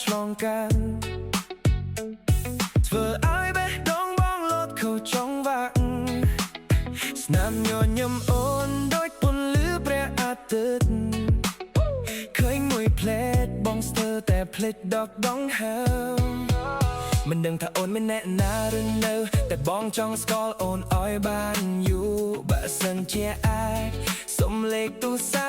ឆ្លងកាត់ធ្វើឲ្យបេះដូងបងលោតខូចចង់វាក់ស្នាមញញឹមអូនដូចពន្លឺព្រះអាទិត្យឃើញមួយភ្លែតបងស្ទើរតែភ្លេចដកដង្ហើមមិនដឹងថាអូនមានអ្នកណាឬនៅតែបងចង់ស្គាល់អូនឲ្យបានយូរបើសិនជាអាចសុំលេខទូរស័ព្ទ។